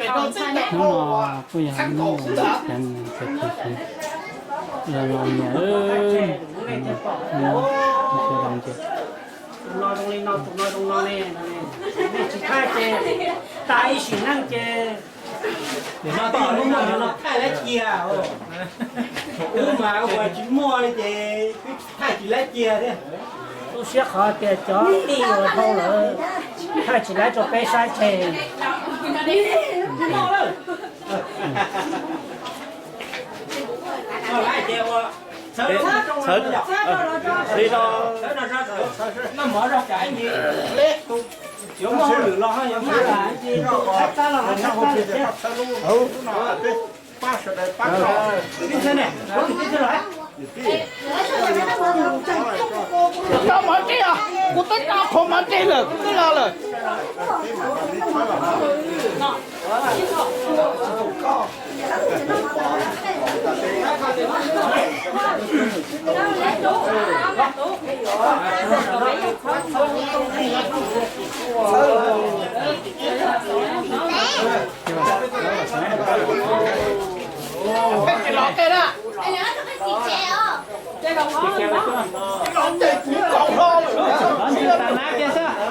Hnub no kuj yog hnub uas txog tag kis xwb, los los nyias sawv daws nce. Tus no zoo li no, tus no zoo no ne, nej tsis thaij ces tas ib sim neej ces no tij hnub no no thaij lab cia. Wb mas ua tsis muaj li ces twb thaij tsis lab cia thiab. Tu siab qhov tias cov tij uas dhau lawm thaij tsis lab rau peb saib tseg. Rau mov ntsej os, kuv twb rau qhov mov ntsej lawm, kuv twb los lawm. Qhov ntxwg tag nab kiag xwb.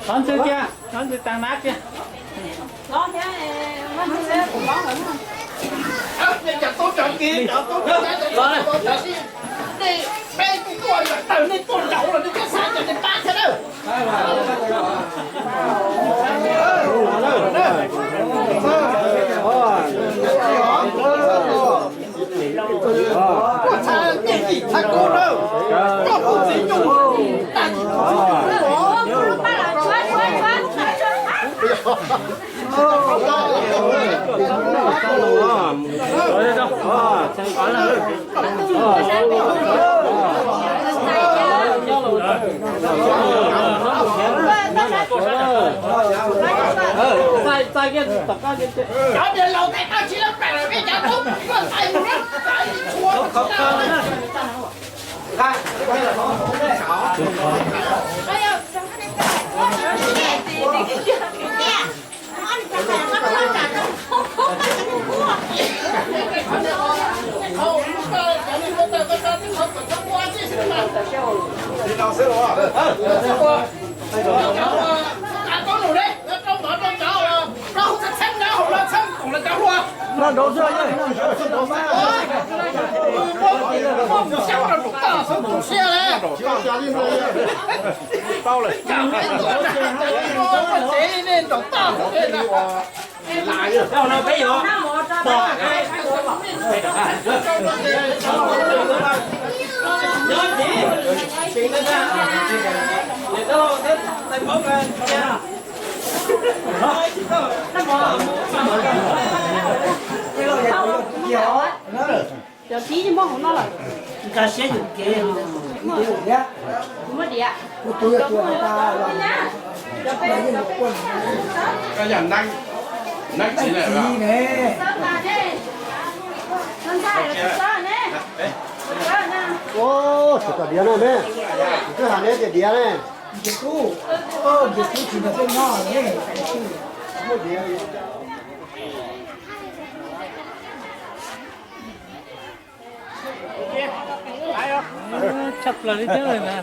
Qhov ntxwg kiag, qhov ntxwg tag nab kiag. Cov niag laus tej dab tsi lawv plam lawm peb cov tub tuaj tais mus na. Cov tib muaj hauv no lawm. Nkag siab yuam kev. Muaj diam. Tus diav no ne, twb hais neb tias diav ne. Tshaj plaws li thiab na.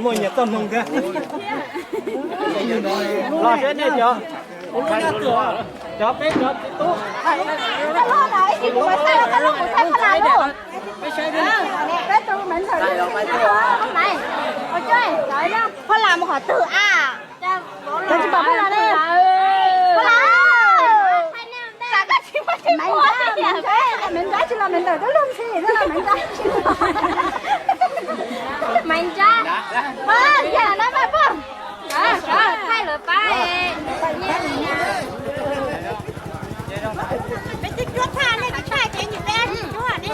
Muaj nyias txoj hmoo thiab. Los saib nej cov, cov peb cov txiv tub. Peb tus me ntxhais, phoj las mus qhov twg a? Koj tsis pom phoj las ne? Phoj las, koj tsis pom, me nrab tsis los me ntawm tub lug ntxhi, me nrab tsis los. Me nrab, yog na poj, thaij lawv pab. Peb twb cuab tag, nej tsis thaij ces nim peb cuab ne.